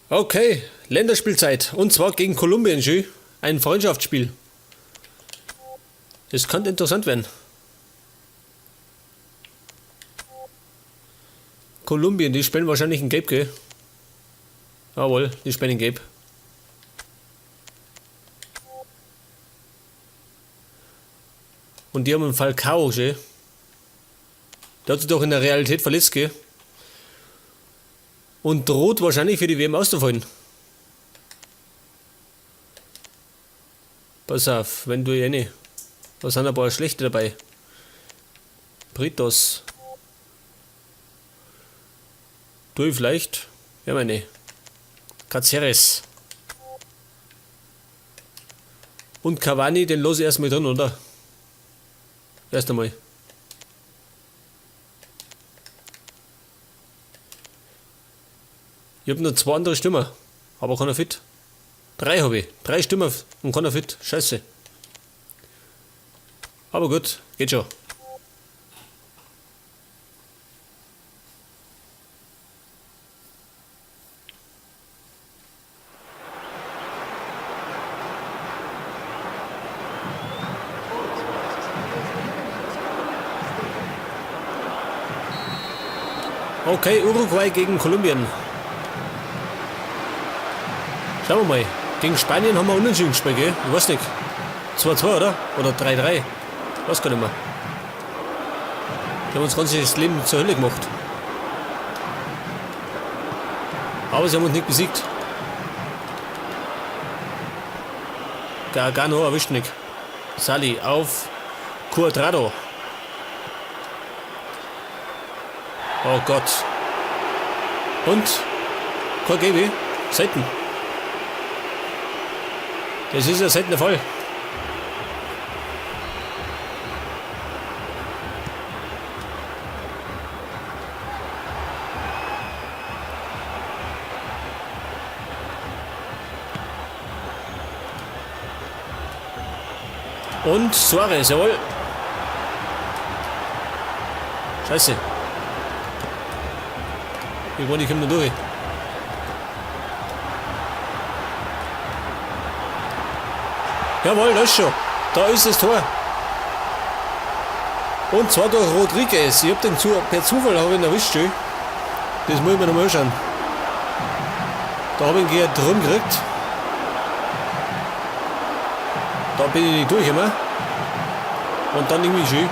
Okay, Länderspielzeit. Und zwar gegen Kolumbien, schön. Ein Freundschaftsspiel. Das könnte interessant werden. Kolumbien, die spielen wahrscheinlich in Gelb, gell? Jawohl, die spielen in Gelb. Und die haben einen Falcao, schön. Der hat sich doch in der Realität verletzt, gell? Und droht wahrscheinlich für die WM auszufallen. Pass auf, wenn du eine. Da sind ein paar schlechte dabei. Britos. Du vielleicht? Ja, meine. Caceres. Und Cavani, den lasse ich erstmal drin, oder? Erst einmal. Ich hab nur 2 andere Stürmer, aber keiner fit. 3 hab ich. 3 Stürmer und keiner fit. Scheiße. Aber gut, geht schon. Okay, Uruguay gegen Kolumbien. Schauen wir mal. Gegen Spanien haben wir unentschieden gespielt, gell? Ich weiß nicht. 2-2, oder? Oder 3-3. Weiß gar nicht mehr. Die haben uns ganz das Leben zur Hölle gemacht. Aber sie haben uns nicht besiegt. Gargano erwischt nicht. Sali auf Cuadrado. Oh Gott. Und? Kein Gelbe. Selten. Das ist ja selten der Fall. Und Suarez, jawohl. Scheiße. Ich wollte, ich komme nur durch. Jawohl, das ist schon. Da ist das Tor. Und zwar durch Rodriguez. Ich hab den per Zufall hab ich ihn erwischt. Schön. Das muss ich mir nochmal anschauen. Da hab ich ihn gegen drum gekriegt. Da bin ich nicht durch immer. Und dann irgendwie schön.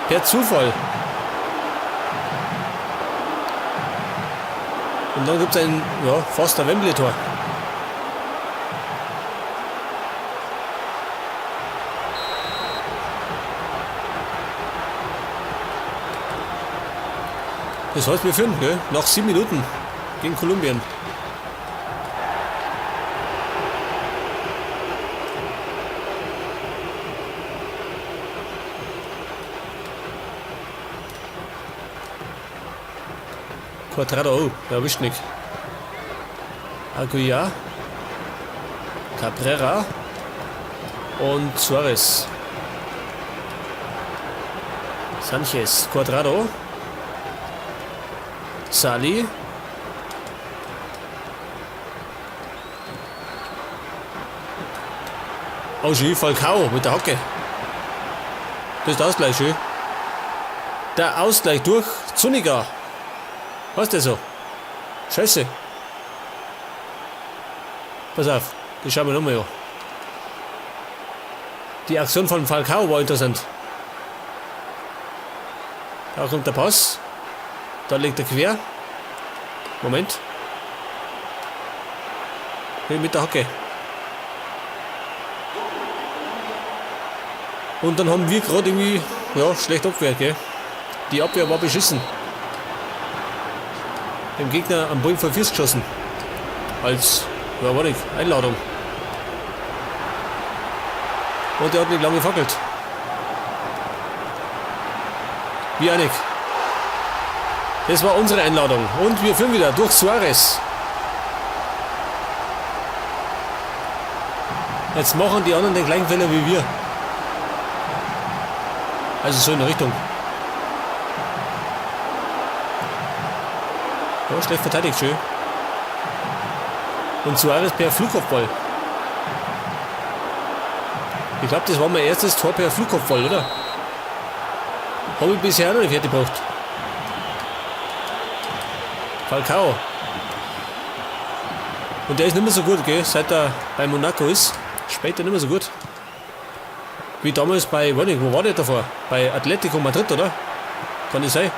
Per Zufall. Und dann gibt's ein, ja, fast ein Wembley-Tor. Das heißt, wir führen, gell? Nach 7 Minuten gegen Kolumbien. Cuadrado, oh, der erwischt nicht. Aguiar, Cabrera und Suarez. Sanchez, Cuadrado, Sali. Oh, schön, Falcao mit der Hacke. Das ist der Ausgleich, schön. Der Ausgleich durch Zuniga. Was ist der so? Scheiße. Pass auf, das schauen wir nochmal an. Die Aktion von Falcao war interessant. Da kommt der Pass. Da legt er quer. Moment. Hier mit der Hacke. Und dann haben wir gerade irgendwie, ja, schlecht Abwehr, gell? Die Abwehr war beschissen. Dem Gegner am Ball vor Füße geschossen. Als, ja, warte, Einladung. Und der hat nicht lange gefackelt. Wie einig. Das war unsere Einladung. Und wir führen wieder durch Suarez. Jetzt machen die anderen den gleichen Fehler wie wir. Also so in der Richtung. Ja, schlecht verteidigt, schön. Und Suarez per Flugkopfball. Ich glaube, das war mein erstes Tor per Flugkopfball, oder? Habe ich bisher auch noch nicht fertig gebracht. Falcao. Und der ist nicht mehr so gut, gell? Seit er bei Monaco ist. Später nicht mehr so gut. Wie damals bei, weiß nicht, wo war der davor? Bei Atletico Madrid, oder? Kann das sein?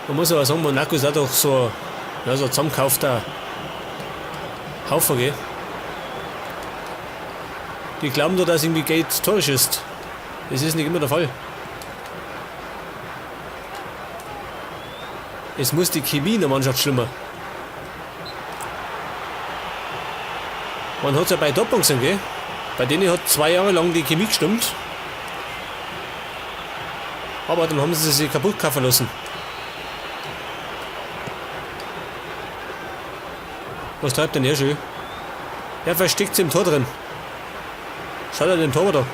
Man muss aber sagen, Monaco ist auch doch so, ja, so ein zusammengekaufter Haufen, gell? Die glauben doch, dass irgendwie Geld Tore schießt. Das ist nicht immer der Fall. Es muss die Chemie in der Mannschaft stimmen. Man hat's ja bei Dortmund gesehen, gell? Bei denen hat 2 Jahre lang die Chemie gestimmt. Aber dann haben sie sich kaputt kaufen lassen. Was treibt denn er schon? Er versteckt sich im Tor drin. Schaut er den Torwart da.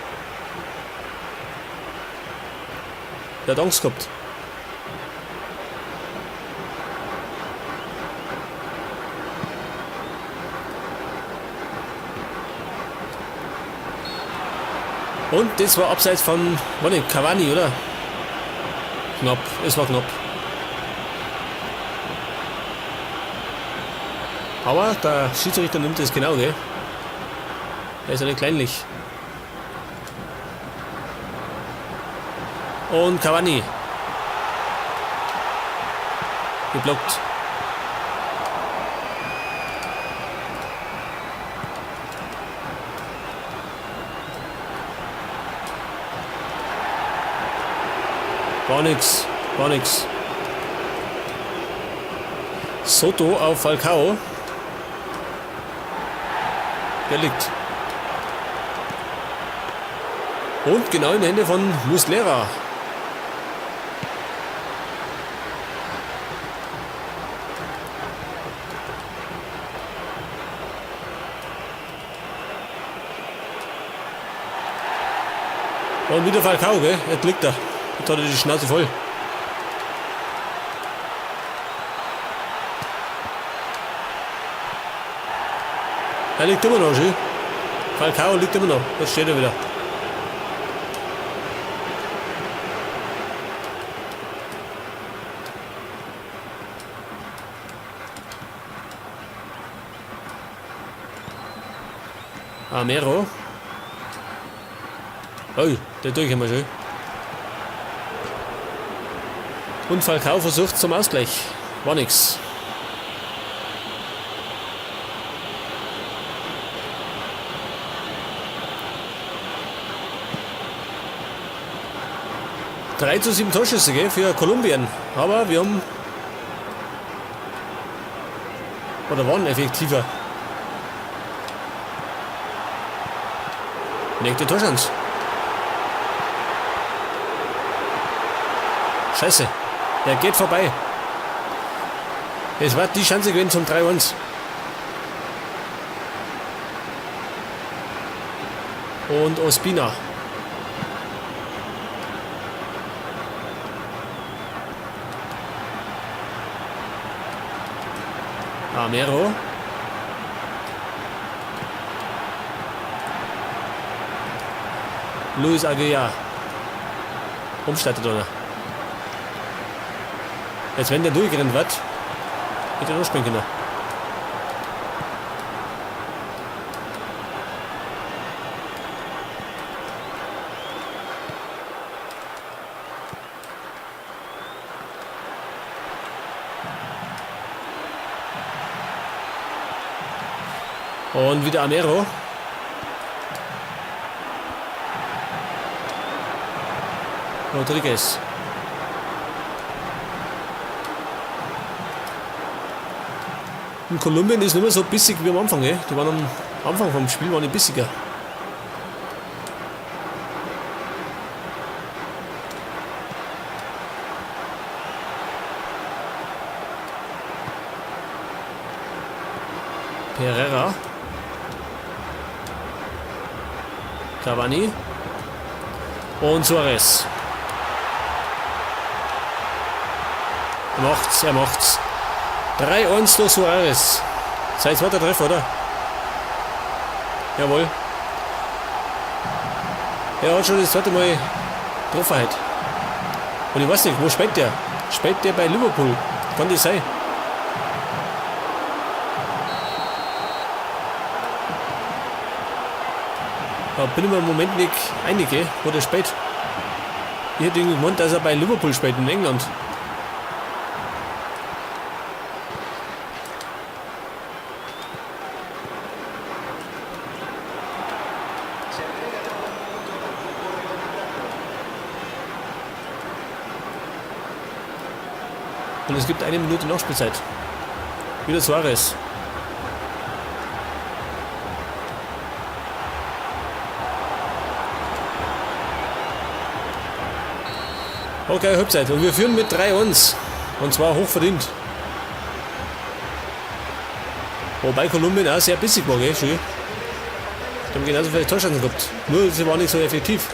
Der hat Angst gehabt. Und das war abseits von, warte, Cavani, oder? Knapp, es war knapp. Aber der Schiedsrichter nimmt das genau, gell? Er ist ja nicht kleinlich. Und Cavani. Geblockt. War nix, war nix. Soto auf Falcao. Der liegt. Und genau in die Hände von Muslera. Und wieder Falcao, gell? Jetzt liegt er. Jetzt hat er die Schnauze voll. Er liegt immer noch, schön. Falcao liegt immer noch. Jetzt steht er wieder. Amero. Oh, der durch immer schön. Und Falcao versucht zum Ausgleich. War nix. 3:7 Torschüsse, gell, für Kolumbien. Aber wir haben... Oder waren effektiver. Nächste Torschance. Scheiße. Er geht vorbei. Es war die Chance gewesen zum 3-1. Und Ospina. Amero. Luis Aguilar. Umstartet, oder? Jetzt, wenn der durchgerannt wird, hätte er noch spielen können. Und wieder Amero. Rodriguez. Und Kolumbien ist nicht mehr so bissig wie am Anfang, gell? Die waren am Anfang vom Spiel waren die bissiger. Pereira. Cavani. Und Suarez. Er macht's, er macht's. 3-1 durch Suarez. Sein zweiter Treffer, oder? Jawohl. Er hat schon das zweite Mal getroffen heute. Und ich weiß nicht, wo spielt der? Spielt der bei Liverpool? Kann das sein? Da bin ich mir im Moment nicht einig, wo der spielt. Ich hätte irgendwie gemeint, dass er bei Liverpool spielt in England. Und es gibt 1 Minute Nachspielzeit. Wieder Suarez. Okay, Halbzeit. Und wir führen mit 3-1. Und zwar hochverdient. Wobei Kolumbien auch sehr bissig war, gell? Schön. Die haben genauso viele Torchancen gehabt. Nur sie waren nicht so effektiv.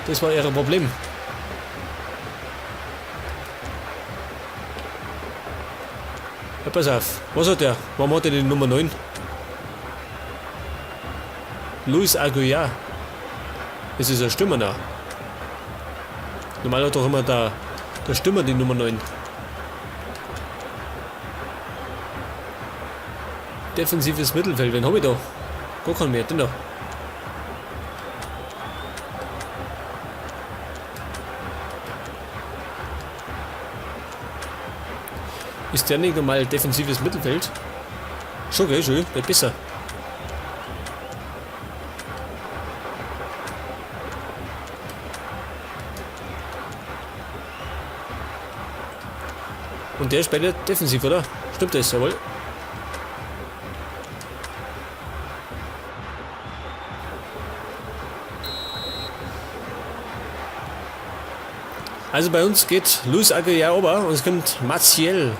Das war ihr Problem. Ja, pass auf. Was hat der? Warum hat der die Nummer 9? Luis Aguiar. Das ist ein Stürmer da. Normal hat doch immer der Stürmer die Nummer 9. Defensives Mittelfeld, wen hab ich da? Gar keinen mehr, den da. Ist der nicht normal defensives Mittelfeld? Schon, gell, schon, wird besser. Und der spielt ja defensiv, oder? Stimmt das, jawohl. Also bei uns geht Luis Aguiar ober und es kommt Maciel.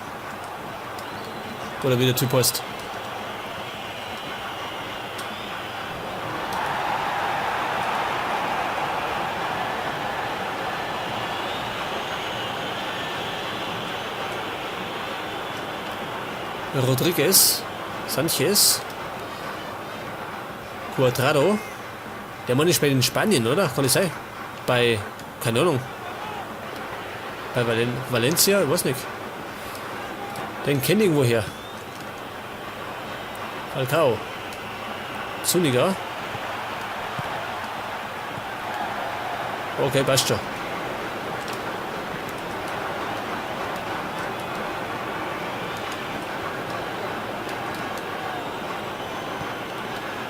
Oder wie der Typ heißt. Rodriguez, Sanchez, Cuadrado. Der Mann ist bei den Spanien, oder? Kann das sein? Bei, keine Ahnung. Bei Valencia, ich weiß nicht. Den kenn ich irgendwoher. Falcao. Zuniga. Okay, passt schon.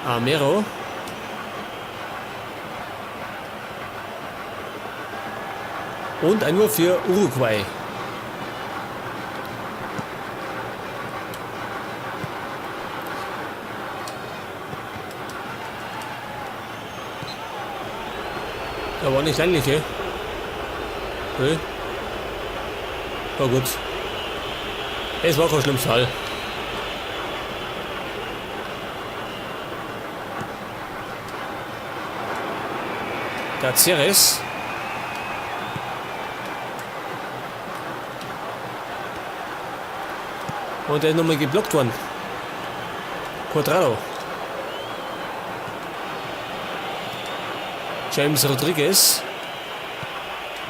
Amero. Und ein Wurf für Uruguay. Da war nicht länglich, gell? Nee. War gut. Es war kein schlimmes Fall. Ceres. Und der ist nochmal geblockt worden. Cuadrado. James Rodriguez.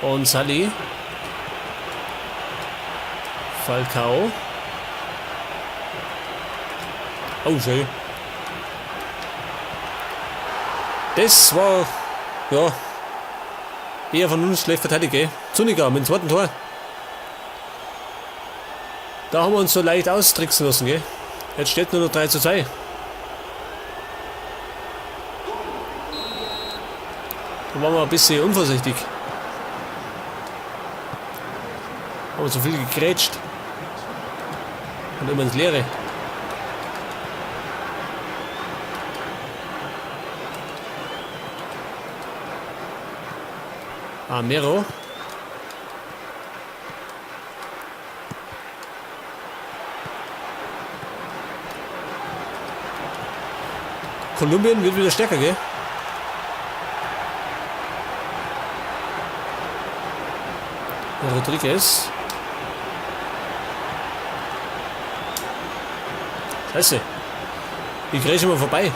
Und Sully. Falcao. Oh, schön. Das war, ja, eher von uns schlecht verteidigt, gell? Zuniga mit dem zweiten Tor. Da haben wir uns so leicht austricksen lassen, gell? Jetzt steht nur noch 3:2. Da waren wir ein bisschen unvorsichtig. Haben wir zu viel gegrätscht. Und immer ins Leere. Amero. Kolumbien wird wieder stärker, gell? Rodriguez. Scheiße. Ich grätsche mal vorbei.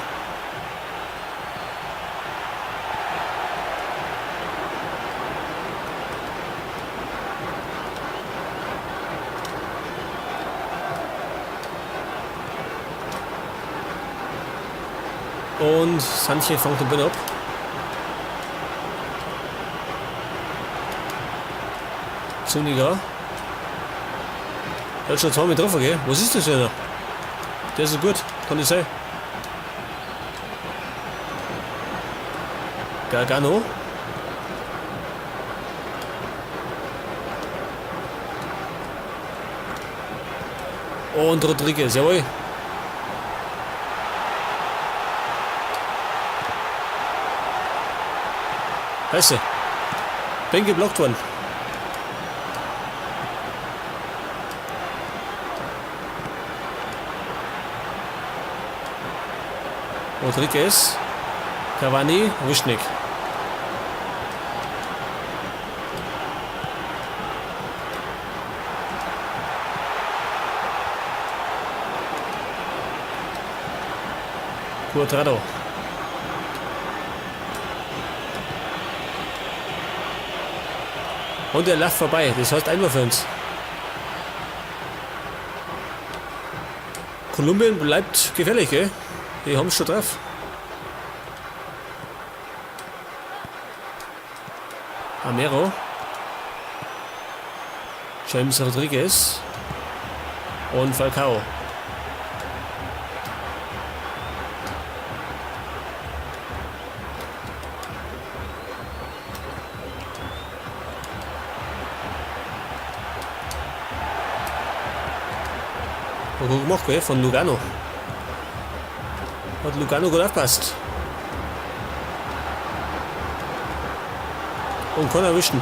Und Sanchez fängt den Ball ab. Zuniga. Der hat schon zweimal getroffen, gell? Was ist das denn? Der ist so gut, kann nicht sein. Gargano. Und Rodriguez, jawohl. Scheiße. Bin geblockt worden. Rodriguez. Cavani, Wischnick. Cuadrado. Und er läuft vorbei. Das heißt einmal für uns. Kolumbien bleibt gefährlich, gell? Die haben es schon drauf. Amero. James Rodriguez. Und Falcao. Gut gemacht, gell? Von Lugano. Hat Lugano gut aufgepasst. Und kann erwischen.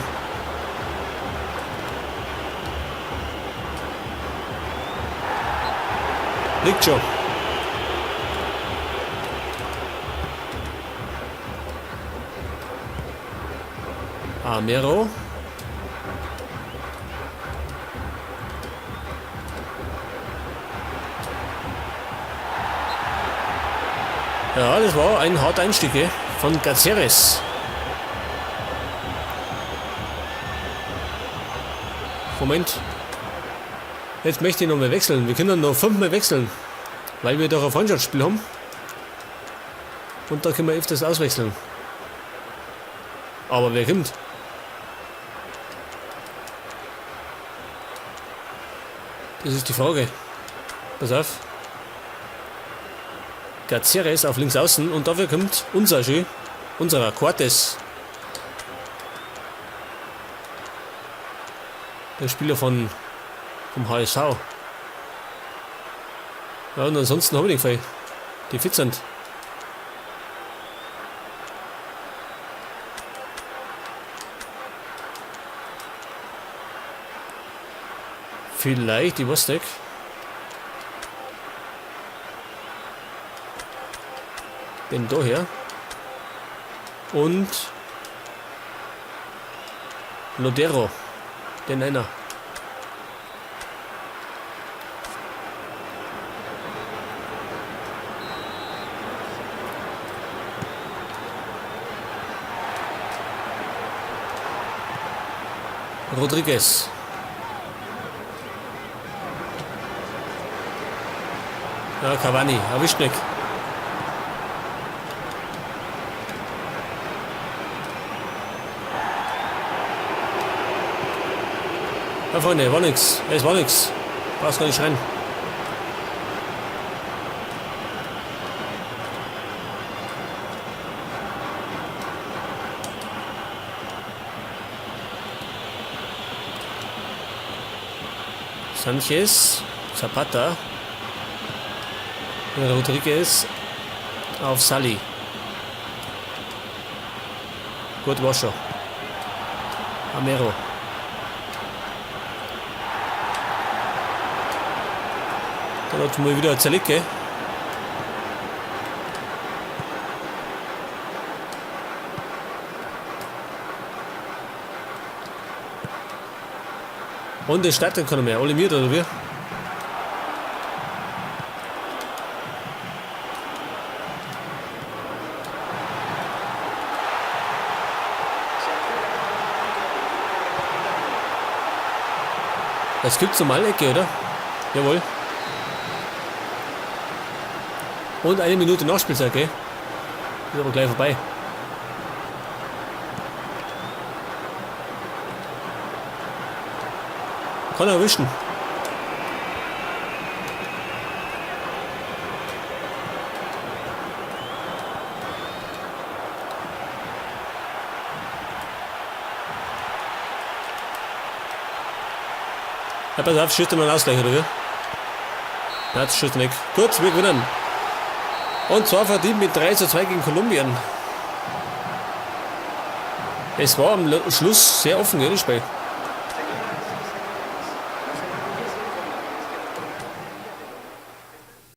Liegt schon. Amero. Ja, das war ein harter Einstieg von Caceres. Moment. Jetzt möchte ich noch mal wechseln. Wir können noch 5-mal wechseln. Weil wir doch ein Freundschaftsspiel haben. Und da können wir öfters auswechseln. Aber wer kommt? Das ist die Frage. Pass auf. Caceres auf links außen und dafür kommt unser schön, unserer Cortes. Der Spieler vom HSV. Ja, und ansonsten habe ich nicht viel. Die fit sind. Vielleicht, ich weiß nicht. Den da her. Und Lodero. Den einer. Rodriguez. Ja, Cavani, erwischt nicht. Ja, Freunde, war nix. Es war nix. Brauchst gar nicht rein. Sanchez, Zapata, Rodriguez auf Sully. Gut, war schon. Amero. Dann hat mal wieder zerlegt, gell? Und es startet keiner mehr. Alle mir, oder wie? Es gibt normal Ecke, oder? Jawohl. Und eine Minute Nachspielzeit, gell? Ist aber gleich vorbei. Kann er erwischen. Ja, pass auf, schießt er mal einen Ausgleich, oder wie? Ja, das schießt er nicht. Gut, wir gewinnen. Und zwar verdient mit 3:2 gegen Kolumbien. Es war am Schluss sehr offen, gell, das Spiel.